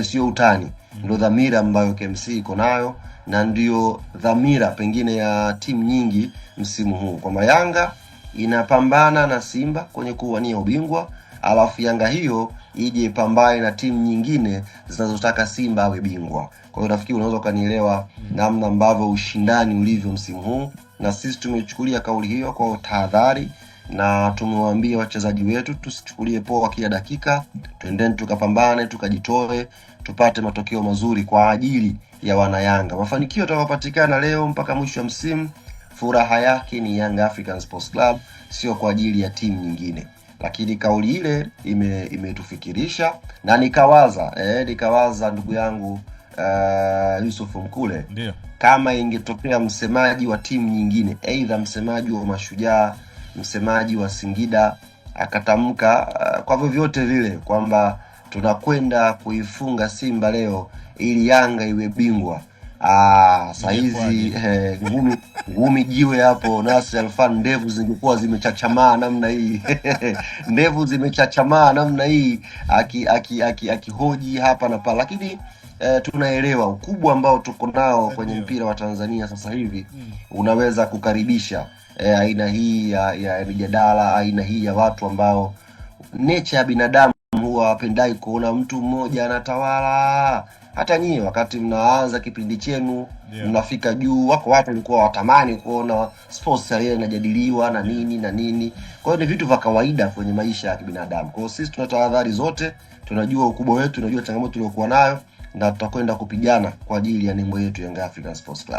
Sio utani, ndio dhamira ambayo KMC iko nayo na ndiyo dhamira pengine ya timu nyingi msimu huu kwamba Yanga inapambana na Simba kwenye kuwania ubingwa, alafu Yanga hiyo ije ipambane na timu nyingine zinazotaka Simba awe bingwa. Kwa hiyo nafikiri unaweza ukanielewa namna ambavyo ushindani ulivyo msimu huu, na sisi tumechukulia kauli hiyo kwa tahadhari na tumewaambia wachezaji wetu tusichukulie poa kila dakika, twendeni tukapambane, tukajitoe, tupate matokeo mazuri kwa ajili ya wanayanga. Mafanikio yatakayopatikana leo mpaka mwisho wa msimu, furaha yake ni Young African Sports Club, sio kwa ajili ya timu nyingine. Lakini kauli ile imetufikirisha na nikawaza ndugu yangu Yusuf Mkule, Ndio. kama ingetokea msemaji wa timu nyingine, aidha msemaji wa Mashujaa, msemaji wa Singida akatamka kwa vyovyote vile kwamba tunakwenda kuifunga Simba leo ili Yanga iwe bingwa. Ah, saa hizi Ingekuwaje? ngumi jiwe hapo Nasri Alfan, ndevu zingekuwa zimechachamaa namna hii ndevu zimechachamaa namna hii akihoji aki hapa na pale, lakini tunaelewa ukubwa ambao tuko nao kwenye mpira wa Tanzania sasa hivi unaweza kukaribisha aina hii ya mijadala, aina hii ya watu ambao nature ya binadamu huwa wapendai kuona mtu mmoja anatawala. Hata nyie wakati mnaanza kipindi chenu mnafika juu, wako watu walikuwa watamani kuona sports arena inajadiliwa na nini na nini. Kwa hiyo ni vitu vya kawaida kwenye maisha ya kibinadamu. Kwa hiyo sisi tuna tahadhari zote, tunajua ukubwa wetu, tunajua changamoto tuliokuwa nayo, na tutakwenda kupigana kwa ajili ya nembo yetu Young African Sports Club.